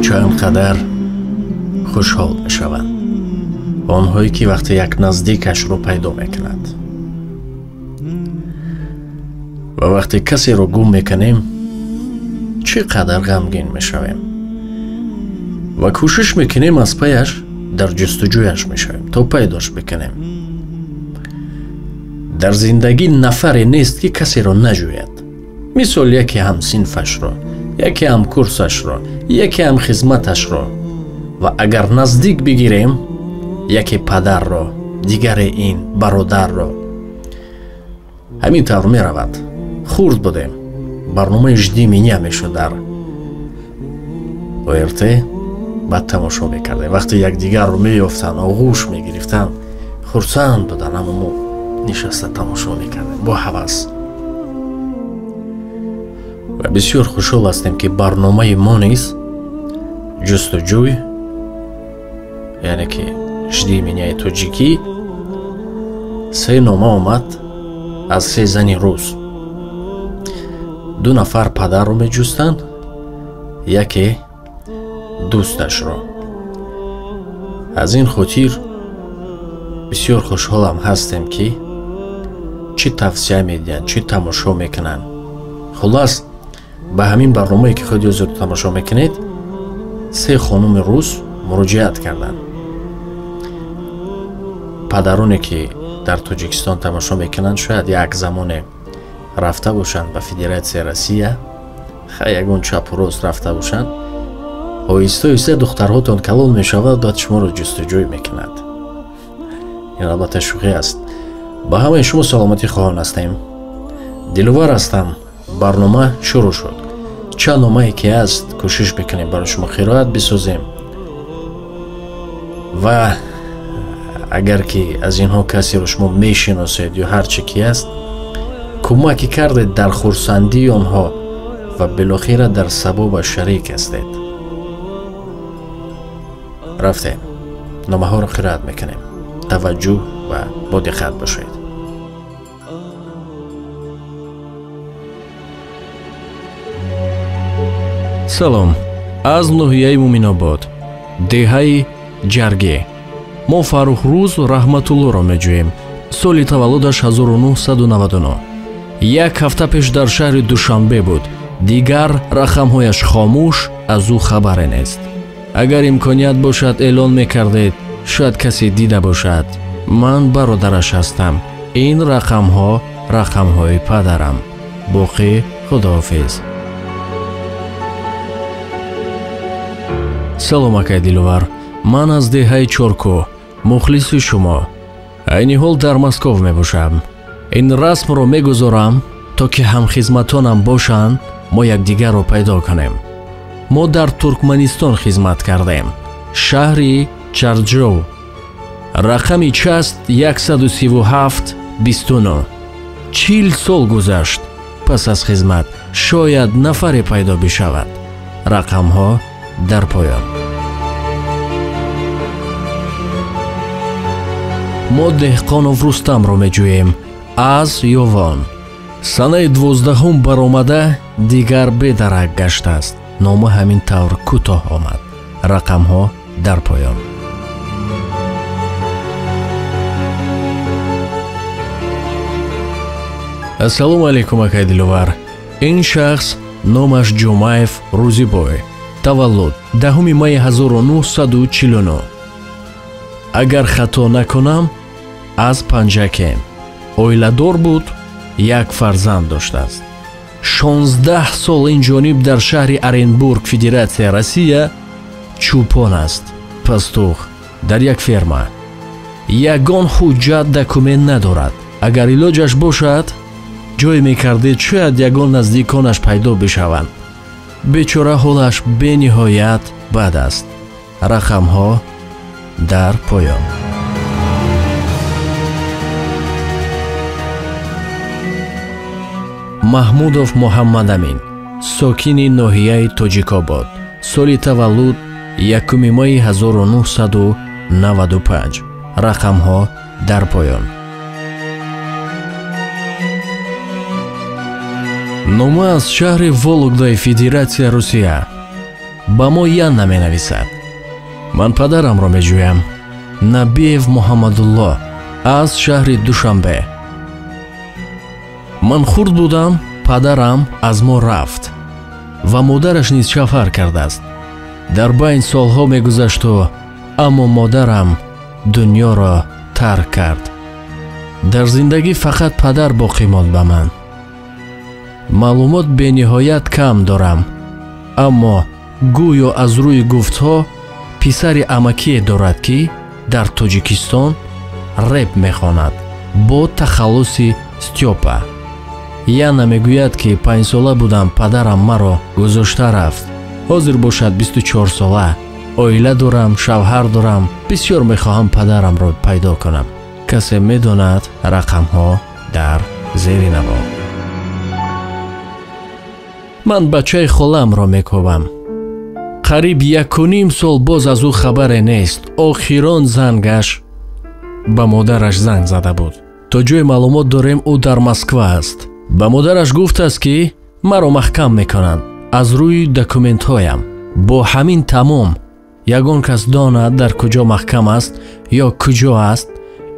Чанд қадар хушҳол мешаванд онҳое ки вақте як наздикашро пайдо мекунад. Ва вақте касеро гум мекунем, чӣ қадар ғамгин мешавем ва кӯшиш мекунем аз паяш дар ҷустуҷӯяш мешавем то пайдош бикунем. Дар зиндагӣ нафаре нест ки касеро наҷӯяд. Мисол, яке ҳамсинфашро, яке ҳамкурсашро, яке ҳамхизматашро ва агар наздик бигирем, яке падарро, дигаре ин бародарро. Ҳамин тавр меравад. Хурд будем, барномаи «Жди меня» мешуд дар ОРТ, баъд тамошо мекардем. Вақте якдигарро меёфтанд, оғӯш мегирифтанд, хурсанд буданд, аммо мо нишаста тамошо мекардем бо ҳавас. Ва бисёр хушҳол ҳастем ки барномаи мо низ ҷустуҷӯй, яъне ки «Жди меня» тоҷикӣ, се нома омад аз се зани рус. Ду нафар падарро меҷустанд, яке дӯсташро. Аз ин хотир бисёр хушҳолам ҳастем ки чӣ тавсия медиҳанд, чӣ тамошо мекунанд. Хуллас, ба ҳамин барномае ки худи ҳозир тамошо мекунед, се хонуми рус муроҷиат карданд. Падароне ки дар Тоҷикистон тамошо мекунанд, шояд як замоне рафта бошанд ба Федератсияи Россия, хай ягон чапу рост рафта бошанд. Оҳиста оҳиста духтарҳотон калон мешавад, баъд шуморо ҷустуҷӯй мекунад. Ин албатта шӯхӣ аст. Ба ҳамаи шумо саломатӣ хоҳон ҳастем. Диловар ҳастам. Барнома шурӯъ шуд. Чанд номае ки аст, кӯшиш мекунем барои шумо қироат бисозем ва агар ки аз инҳо касеро шумо мешиносед ё ҳар чӣ ки аст, кӯмаке кардед дар хурсандии онҳо ва билохира дар савоба шарик ҳастед. Рафтем, номаҳоро қироат мекунем. Таваҷҷӯҳ ва бо диққат бошед. Салом аз ноҳияи Муминобод, деҳаи Ҷарге. Мо Фаррухрӯз Раҳматуллоро меҷӯем. Соли таваллудаш 1999. Як ҳафта пеш дар шаҳри Душанбе буд. Дигар рақамҳояш хомӯш, аз ӯ хабаре нест. Агар имконият бошад, эълон мекардед, шояд касе дида бошад. Ман бародараш ҳастам. Ин рақамҳо рақамҳои падарам. Боқӣ худоҳофиз. Салом, акай Диловар. Ман аз деҳаи Чоркӯ, мухлиси шумо. Айни ҳол дар Москов мебошам. Ин расмро мегузорам, то ки ҳамхизматонам бошанд, мо якдигарро пайдо кунем. Мо дар Туркманистон хизмат кардем, шаҳри Чарҷов. Рақами част 137 29. 40 сол гузашт пас аз хизмат, шояд нафаре пайдо бишавад. Рақамҳо дар поён. Мо Деҳқонов Рустамро меҷӯем аз Ёвон. Санаи 12 баромада дигар бедарак гаштааст. Нома ҳамин тавр кӯтоҳ омад. Рақамҳо дар поён. Ассалому алайкум, акай Диловар. Ин шахс номаш Ҷумаев Рӯзибой. Таваллуд 10 майи 1949. Агар хато накунам, аз Панҷакент. Оиладор буд, як фарзанд доштааст. 16 сол ин ҷониб дар шаҳри Оренбург, Федератсияи Россия, чӯпон аст, пастух дар як ферма. Ягон ҳуҷҷат документ надорад. Агар илоҷаш бошад, ҷой мекардед, шояд ягон наздиконаш пайдо бишаванд. Бечора ҳолаш бениҳоят бад аст. Рақамҳо дар поён. Маҳмудов Муҳаммадамин, сокини ноҳияи Тоҷикобод, соли таваллуд 1 майи 1995. Рақамҳо дар поён. Нома аз шаҳри Вологдаи Федератсия Русия. Ба мо Яна менависад. Ман падарамро меҷӯям. Набиев Муҳаммадулло аз шаҳри Душанбе. Ман хурд будам, падарам аз мо рафт ва модараш низ шафар кардааст. Дар байн солҳо мегузашту, аммо модарам дунёро тарк кард. Дар зиндагӣ фақат падар боқӣ монд ба ман. Маълумот бениҳоят кам дорам, аммо гӯё аз рӯи гуфтҳо писари амакие дорад, ки дар Тоҷикистон реп мехонад бо тахаллуси Стёпа. Яна мегӯяд, ки 5-сола будам, падарам маро гузошта рафт. Ҳозир бошад 24-сола. Оила дорам, шавҳар дорам. Бисёр мехоҳам падарамро пайдо кунам. Касе медонад, рақамҳо дар зери наво. Ман бачаи холамро мекобам. Қариб 1.5 сол боз аз ӯ хабаре нест. Охирон зангаш ба модараш занг зада буд. То ҷое маълумот дорем, ӯ дар Москва аст. Ба модараш гуфтааст, ки маро маҳкам мекунанд аз рӯи документҳоям. Бо ҳамин тамом. Ягон кас донад дар куҷо маҳкам аст ё куҷо аст,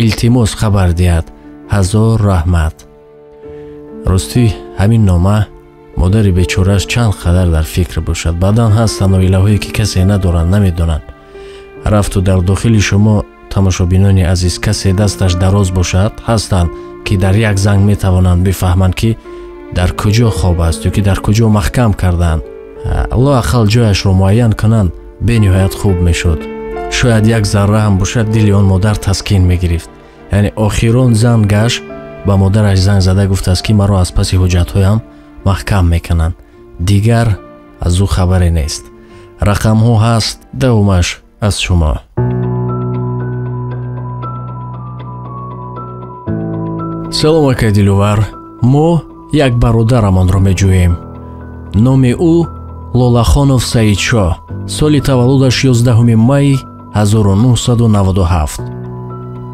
илтимос хабар диҳад. Ҳазор раҳмат. Ростӣ ҳамин нома модари бечорааш чанд қадар дар фикр бошад. Баъдан ҳастанд оилаҳое, ки касе надоранд, намедонанд. Рафту дар дохили шумо, тамошобинони азиз, касе дасташ дароз бошад, ҳастанд, ки дар як занг метавонанд бифаҳманд, ки дар куҷо хоб аст ё ки дар куҷо маҳкам карданд. Лоақал ҷояшро муайян кунанд, бениҳоят хуб мешуд. Шояд як зарра ҳам бошад, дили он модар таскин мегирифт. Яъне охирон зангаш ба модараш занг зада гуфтааст, ки маро аз паси ҳуҷҷатҳоям маҳкам мекунанд. Дигар аз ӯ хабаре нест. Рақамҳо ҳаст, давомаш аз шумо. Салом, акай Диловар. Мо як бародарамонро меҷӯем. Номи ӯ Лолахонов Саидшоҳ. Соли таваллудаш 11 май 1997.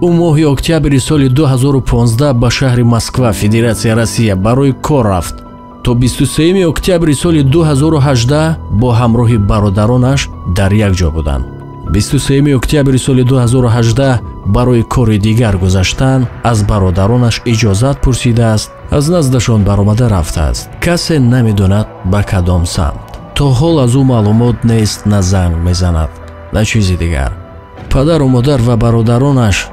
Ӯ моҳи октябри соли 2015 ба шаҳри Москва, Федератсияи Россия барои кор рафт. То 23 октябри соли 2018 бо ҳамроҳи бародаронаш дар як ҷо буданд. 23 октябри соли 2018 барои кори дигар гузаштан аз бародаронаш иҷозат пурсидааст, аз наздашон баромада рафтааст. Касе намедонад ба кадом самт. То ҳол аз ӯ маълумот нест, на занг мезанад, на чизи дигар. Падару модар ва бародаронаш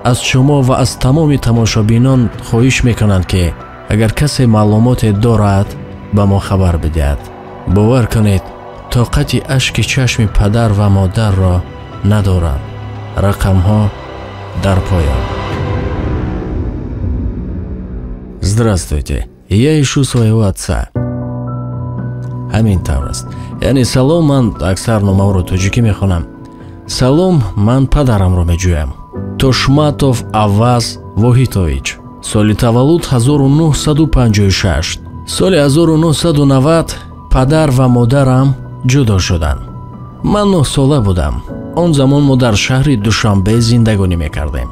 аз шумо ва аз тамоми тамошобинон хоҳиш мекунанд, ки агар касе маълумоте дорад, ба мо хабар бидиҳад. Бовар кунед, тоқати ашки чашми падар ва модарро надорам. Рақамҳо дар поён. Здравствуйте, я ищу своего отца. Ҳамин тавр аст. Яъне салом, ман аксар номаҳоро тоҷикӣ мехонам. Салом, ман падарамро меҷӯям. Тошматов Аваз Воҳитович. Соли таваллуд 1956. Соли 1990 падар ва модарам ҷудо шуданд. Ман 9-сола будам. Он замон мо дар шаҳри Душанбе зиндагонӣ мекардем.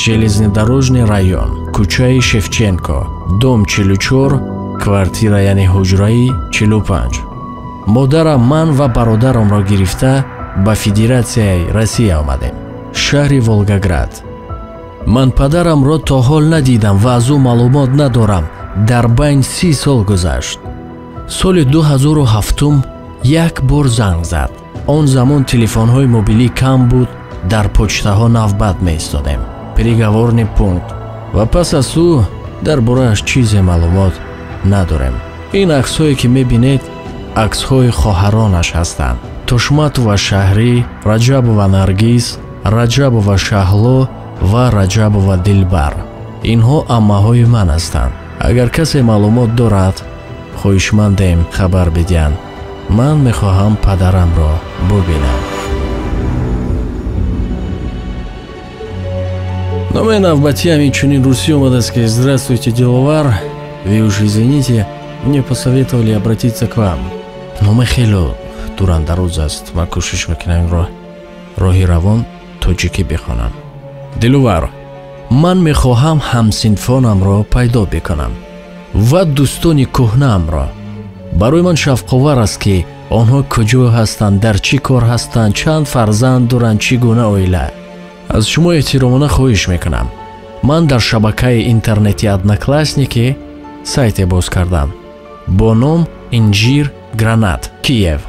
Железнодорожный район, кӯчаи Шевченко, дом 44, квартира яъне ҳуҷраи 45. Модарам ман ва бародарамро гирифта ба Федератсияи Россия омадем, шаҳри Волгоград. Ман падарамро то ҳол надидам ва аз ӯ маълумот надорам. Дар байн 30 сол гузашт. Соли 2007 як бор занг зад. Он замон телефонҳои мобилӣ кам буд, дар почтаҳо навбат меистодем. Переговорный пункт. Ва пас аз ӯ дар борааш чизе маълумот надорем. Ин аксҳое, ки мебинед, аксҳои хоҳаронаш ҳастанд. Тошматова Шаҳрӣ, Раҷабова Наргиз, Раҷабова Шаҳло ва Раҷабова Дилбар. Инҳо аммаҳои ман ҳастанд. Агар касе маълумот дорад, хоҳишмандем хабар бидиҳанд. Ман мехоҳам падарамро бубинам. Номаи навбатиам инчунин русӣ омадааст, ки здравствуйте, Диловар, вы уж извините, мне посоветовали обратиться к вам. Нома хеле дурандароз аст. Ман кӯшиш мекунам инро роҳи равон тоҷикӣ бихонам. Диловар, ман мехоҳам ҳамсинфонамро пайдо бикунам ва дӯстони кӯҳнаамро. Барои ман шавқовар аст, ки Онҳо куҷо ҳастанд, дар чӣ кор ҳастанд, чанд фарзанд доранд, чӣ гуна оила. Аз шумо эҳтиромона хоҳиш мекунам. Ман дар шабакаи интернети Одноклассники сайте боз кардам бо ном Инжир Гранат Киев.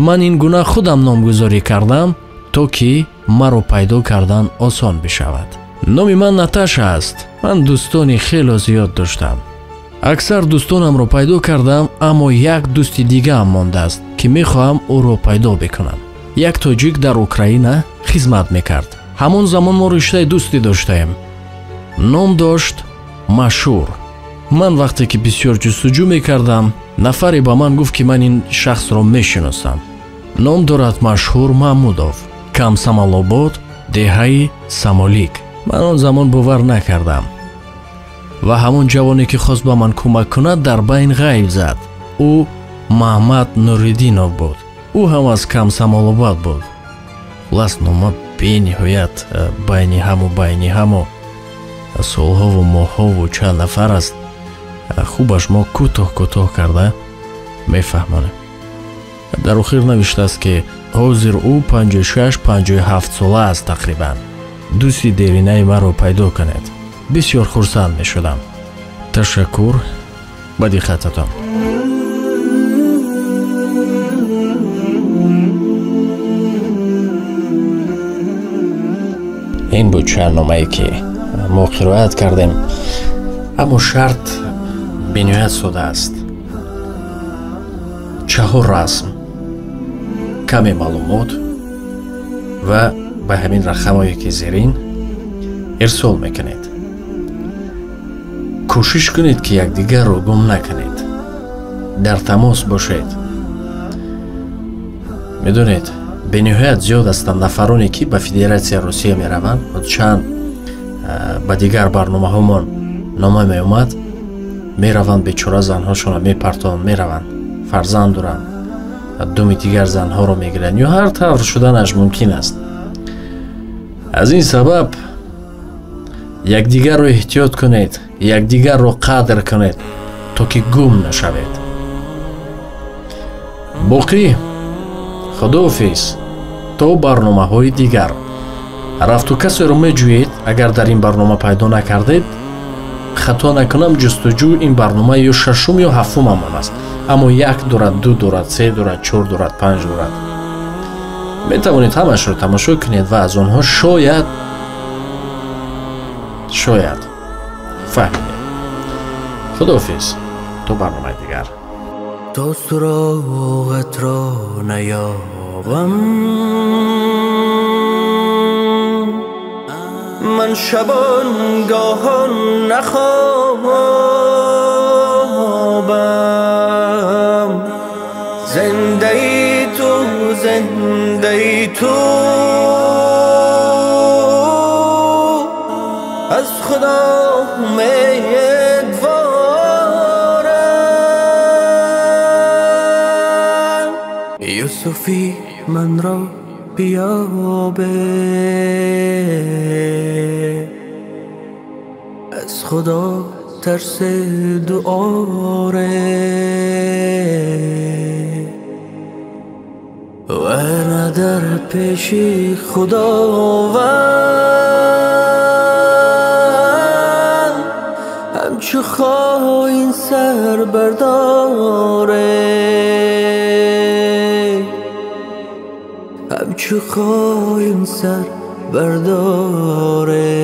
Ман ин гуна худам номгузорӣ кардам, то ки маро пайдо кардан осон бишавад. Номи ман Наташа аст. Ман дӯстони хело зиёд доштам. Аксар дӯстонамро пайдо кардам, аммо як дӯсти дигаам мондааст, ки мехоҳам ӯро пайдо бикунам. Як тоҷик дар Украина хизмат мекард. Ҳамон замон мо риштаи дӯстӣ доштаем. Ном дошт Машур. Ман вақте ки бисёр ҷустуҷӯ мекардам, нафаре ба ман гуфт, ки ман ин шахсро мешиносам. Ном дорад Машҳур Маҳмудов, Камсамалобод, деҳаи Самолик. Ман он замон бовар накардам ва ҳамон ҷавоне, ки хост ба ман кӯмак кунад, дар байн ғайб зад. Ӯ Маҳмад Нуриддинов буд. Ӯ ҳам аз Камсамолобод буд. Хулас, нома бениҳоят байни ҳаму байни ҳаму солҳову моҳҳову чанд нафар аст. Хубаш мо кӯтоҳ кӯтоҳ карда мефаҳмонем. Дар охир навиштааст, ки ҳозир ӯ 56-57 сола аст тақрибан. Дӯсти деринаи маро пайдо кунед. Бисёр хурсанд мешудам. Ташаккур ба диққататон. Ин буд чанд номае, ки мо қироат кардем, аммо шарт бениҳоят сода аст. 4 расм, каме маълумот ва ба ҳамин рақамҳое, ки зерин ирсол мекунед. Кӯшиш кунед, ки якдигарро гум накунед, дар тамос бошед. Медонед, бениҳоят зиёд ҳастанд нафароне, ки ба Федератсияи Русия мераванд. Чанд ба дигар барномаҳомон нома меомад, мераванд, бечора занҳошонро мепартонанд, мераванд, фарзанд доранд, думи дигар занҳоро мегиранд ё ҳар тавр шуданаш мумкин аст. Аз ин сабаб якдигарро эҳтиёт кунед, якдигарро қадр кунед, то ки гум нашавед. Боқӣ худоҳофиз то барномаҳои дигар. Рафту касеро меҷӯед, агар дар ин барнома пайдо накардед, хато накунам, ҷустуҷӯ ин барнома ё шашум ё ҳафтумамон аст. Аммо 1 дорад, 2 дорад, 3 дорад, 4 дорад, 5 дорад. Метавонед ҳамашро тамошо кунед ва аз онҳо шояд фаҳмидед. Худоҳофиз то барномаи дигар. То суроғатро наёбам, ман шабонгоҳон нахобам. Зиндаи ту, зиндаи ту, аз Худо умедворам. Юсуфи манро биёбе, аз Худо тарс дуоре, варна дар пеши Худованд ҳамчу хоин сар бардоре, ҳамчу хоин сар бардоре.